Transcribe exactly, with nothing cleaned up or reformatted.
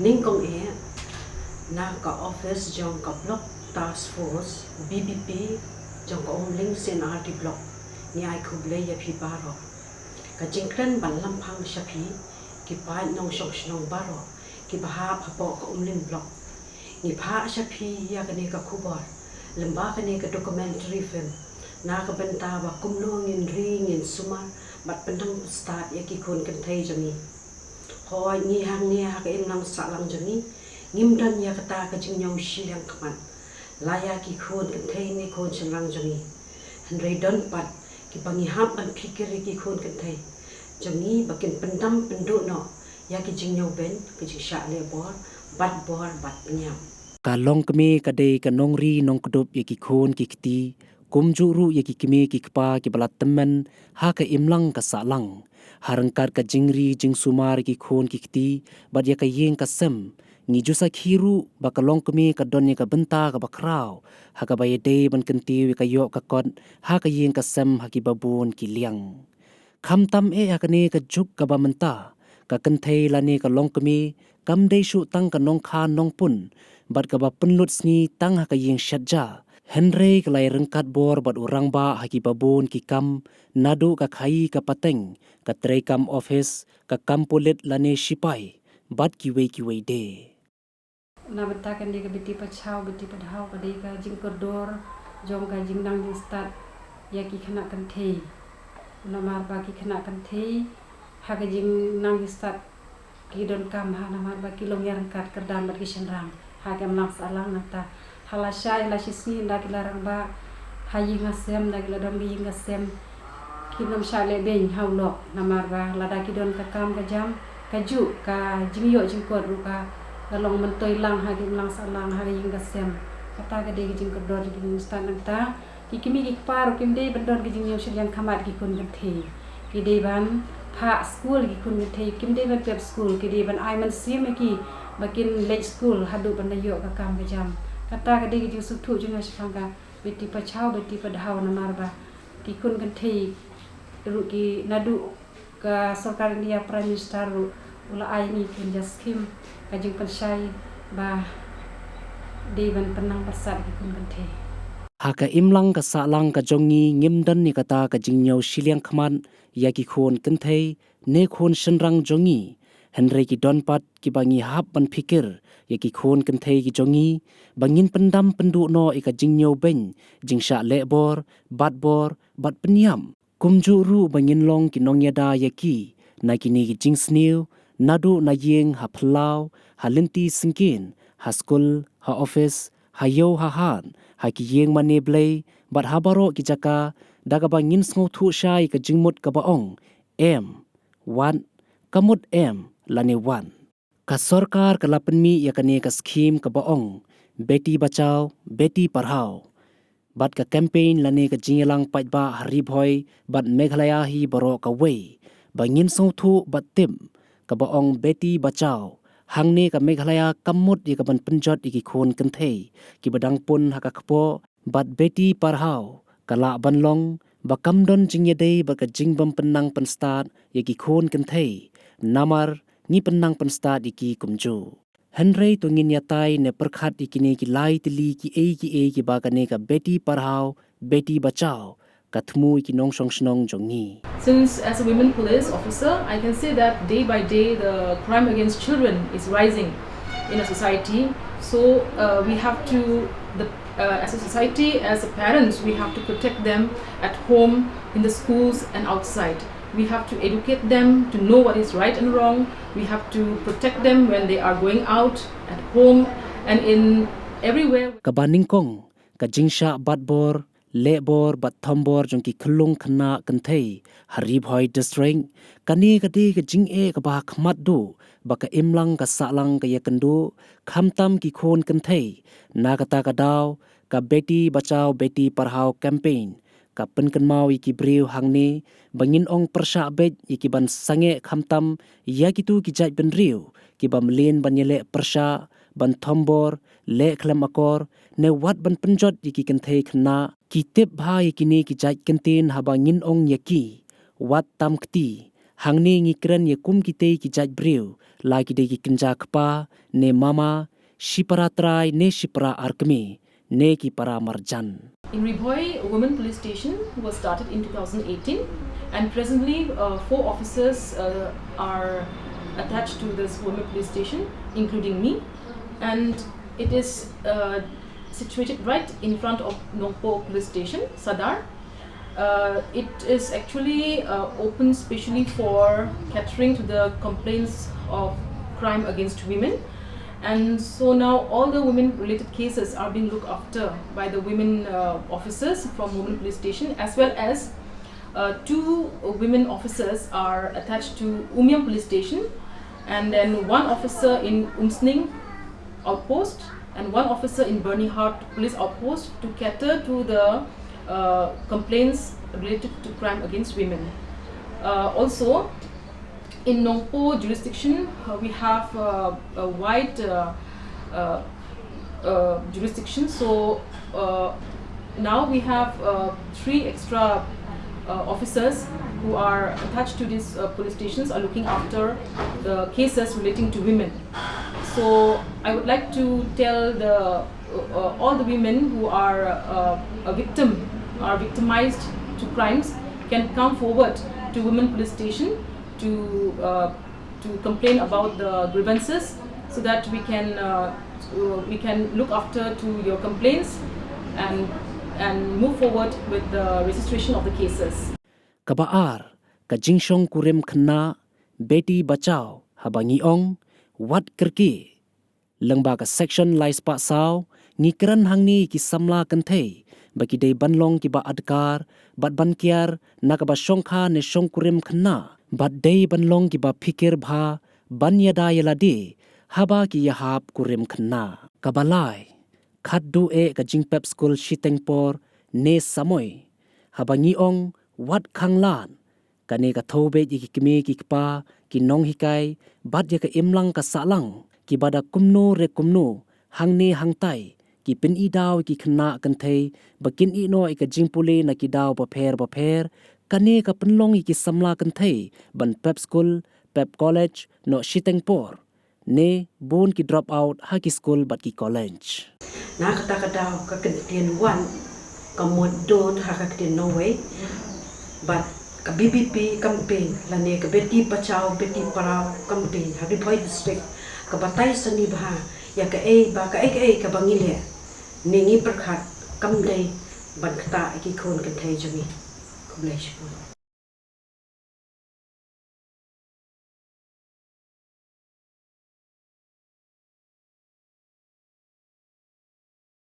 Nyngkong eh, na ka office jong ka Block Task Force B B P jong ka Umling C and R D Block, ngi ai khublei ïa phi baroh. Ka jingkren ban lam phang sha phi, ki paid nongshong shnong baroh kiba hap hapoh ka Umling Block. Ngi phah sha phi ïa kane ka khubor lyngba kane ka documentary film, na ka bynta ba kumno ngin ri ngin sumar bad pyndang stad ïa ki khun kynthei jong ngi. Hooid, ngi hangne ha ka imlang sahlang jong ngi ngim don ïa kata ka jingñiew shiliang khmat la ïa ki khun kynthei ne khun shynrang jong ngi. Hynrei don pat kiba ngi hap ban phikir ïa ki khun kynthei jong ngi ba kin pyndam pynduh noh ïa ki jingñiew beiñ, ki jingshah leh bor, bat bor, bat pynïap. Ka longkmie ka dei ka nongri nongkdup ïa ki khun ki kti, kumjuh ruh ïa ki kmie ki kpa kiba la tymmen ha ka imlang ka sahlang. Ha ryngkat ka jingri jingsumar ïa ki khun ki kti bad ïa ka ïing ka sem, ngi ju sakhi ruh ba ka longkmie ka don ïa ka bynta kaba khraw ha kaba ïadei ban kyntiew ïa ka ïoh ka kot ha ka ïing ka sem ha kiba bun ki liang. Khamtam eh ha kane ka juk kaba mynta, ka kynthei lane ka longkmie kam dei shuh tang ka nongkha nongpun bad kaba pynlut sngi tang ha ka ïing shet ja. Hynrei ka la ïa ryngkat bor bad u rangbah ha kiba bun ki kam, naduh ka khaïi ka pateng, ka treikam office, ka kam pulit lane shipai, bad kiwei kiwei de. Na bynta kane ka Beti Bachao Beti Padhao ka dei ka jingkordor jong ka jingnang jingstad ïa ki khynnah kynthei. Namar ba ki khynnah kynthei ha ka jingnang jingstad ki donkam ha, namar ba ki long ïa ryngkat kyrdan bad ki shynrang ha ka imlang sahlang. Nangta ha lashai lashisngi ynda ki la rangbah ha ïing ha sem, ynda ki la don ka ïing ka sem, kim shah leh beiñ ha u lok, namar ba lada ki don ka kam ka jam, kajuh ka jingïoh jingkot ruh ka long myntoi lang ha ka imlang sahlang, ha ka ïing ka sem. Kata ka dei ka jingkordor jong ki jingnang jingstad. Nangta ki kmie ki kpa ruh kim dei ban don ka jingñiew shiliang khmat ki khun kynthei. Ki dei ban phah skul ki khun kynthei, kim dei ban pep skul, ki dei ban ai mynsiem ïa ki ba kin leit skul haduh ban da ïoh ka kam ka jam. Kata ka dei ka jingsngewthuh jong nga shaphang ka Beti Bachao Beti Padhao, namar ba ki khun kynthei ruh ki, naduh ka sorkar India Prime Minister ruh u la ai ngi ki ïa ka skim, ka jingpynshai ba dei ban pynnang pyrsad ki khun kynthei. Ha ka imlang ka sahlang ka jong ngi ngim don ïa kata ka jingñiew shiliang khmat ïa ki khun kynthei ne khun shynrang jong ngi. Hynrei ki don pat kiba ngi hap ban phikir ïa ki khun kynthei ki jong ngi ba ngin pyndam pynduh noh ïa ka jingñiew beiñ, jingshah leh bor, bat bor, bat pynïap. Kumjuh ruh ba ngin long ki nongïada ïa ki na kine ki jingsniew, naduh na ïing ha phyllaw, ha lynti syngkien, ha skul, ha office, ha ïew ha hat, ha ki ïing mane blei, bad ha baroh ki jaka, da kaba ngin sngewthuh shai ka jingmut kaba ong, em, wat, ka mut em lane wat. Ka sorkar ka la pynmih ïa kane ka skim kaba ong Beti Bachao Beti Padhao. Bad ka campaign lane ka jingïalang paidbah ha Ri Bhoi bad Meghalaya hi baroh kawei ba ngin sngewthuh bad tip, kaba ong Beti Bachao. Hangne ka Meghalaya kam mut ïa ka ban pynjot ïa ki khun kynthei kiba dang pun ha ka kpoh, bad Beti Padhao ka lah ban long ba kam don jingïadei bad ka jingbym pynnang pynstad ïa ki khun kynthei, namar ngi pynnang pynstad ïa ki kumjuh. Hynrei to ngin ïatai ne pyrkhat ïa kine ki lai tylli kiei kiei kiba kane ka Beti Padhao Beti Bachao ka thmu ïa ki nongshong shnong jong ngi. Since as a women police officer, I can say that day by day the crime against children is rising in a society. So uh, we have to, the, uh, as a society, as a parents, we have to protect them at home, in the schools and outside. We have to educate them to know what is right and wrong. We have to protect them when they are going out, at home, and in everywhere. Kaba nyngkong, ka jingshah bat bor, leh bor bad thom bor jong ki khyllung khynnah kynthei ha Ri Bhoi District. Kane ka dei ka jingeh kaba ha khmat duh ba ka imlang ka sahlang ka ïakynduh, khamtam ki khun kynthei. Na kata ka daw, ka Beti Bachao Beti Padhao campaign ka pynkynmaw ïa ki briew hangne ba ngin ong pyrshah beit ïa ki ban sangeh, khamtam ïa kito ki jait bynriew kiba mlien ban ïaleh pyrshah, ban thom bor, leh khlem akor, ne wat ban pynjot ïa ki kynthei khynnah. Ki tip bha ïa kine ki jait kyntien haba ngin ong ïa ki, wat tam kti, Hangne ngi kren ïa kum kitei ki jait briew, la ki dei ki kynja kpa, ne mama, shipara trai, ne shipara arkmie, ne ki para marjan. In Ri Bhoi, Women Police Station was started in two thousand eighteen, and presently, uh, four officers, uh, are attached to this Women Police Station, including me. And it is, uh, situated right in front of Nongpoh Police Station, Sadar. Uh, it is actually, uh, open specially for catering to the complaints of crime against women. And so now all the women-related cases are being looked after by the women, uh, officers from Women Police Station, as well as, uh, two women officers are attached to Umiam Police Station, and then one officer in Umsning Outpost and one officer in Byrnihat Police Outpost to cater to the, uh, complaints related to crime against women. Uh, also, in Nongpoh jurisdiction, uh, we have, uh, a wide, uh, uh, uh, jurisdiction. So, uh, now we have, uh, three extra, uh, officers who are attached to these, uh, police stations are looking after the cases relating to women. So I would like to tell the, uh, uh, all the women who are, uh, a victim, are victimized to crimes, can come forward to Women Police Station to, uh, to complain about the grievances, so that we can, uh, uh, we can look after to your complaints and, and move forward with the registration of the cases. Kaba ar, ka jingshong kurim khynnah, beti bachao, haba ngi ong, wat kyrkieh. Lyngba ka section lai spah saw, ngi kren hangne ki samla kynthei, ba ki dei ban long kiba adkar, bad ban kiar, na kaba shongkha ne shong kurim khynnah, bad dei ban long kiba phikir bha, ban ïada ïa lade, haba ki ïahap kurim khynnah. Kaba lai, khatduh eh ka jingpep skul shiteng por, ne samoi. Haba ngi ong, wat khang lad. Kane ka thew beit ïa ki kmie ki kpa, ki nonghikai, bad ïa ka imlang ka sahlang, kiba da kumno re kumno, hangne hangtai, ki pyni daw ïa ki khynnah kynthei, ba kin ïeh noh ïa ka jingpule na ki daw bapher bapher, kane ka pynlong ïa ki samla kynthei, ban pep skul, pep college, noh shiteng por. Ne, bun ki drop out ha ki skul bad ki college. Na kata ka daw ka kyntien wan, ka mut don ha ka ktien nongwei, bad ka B B P campaign, lane ka Beti Bachao, Beti Padhao campaign, ha Ri Bhoi District, ka batai sani bha, ïa kaei ba, kaei kaei kaba ngi leh, ne ngi pyrkhat, kam dei, ban ktah ïa ki khun kynthei jong ngi. Khublei shibun.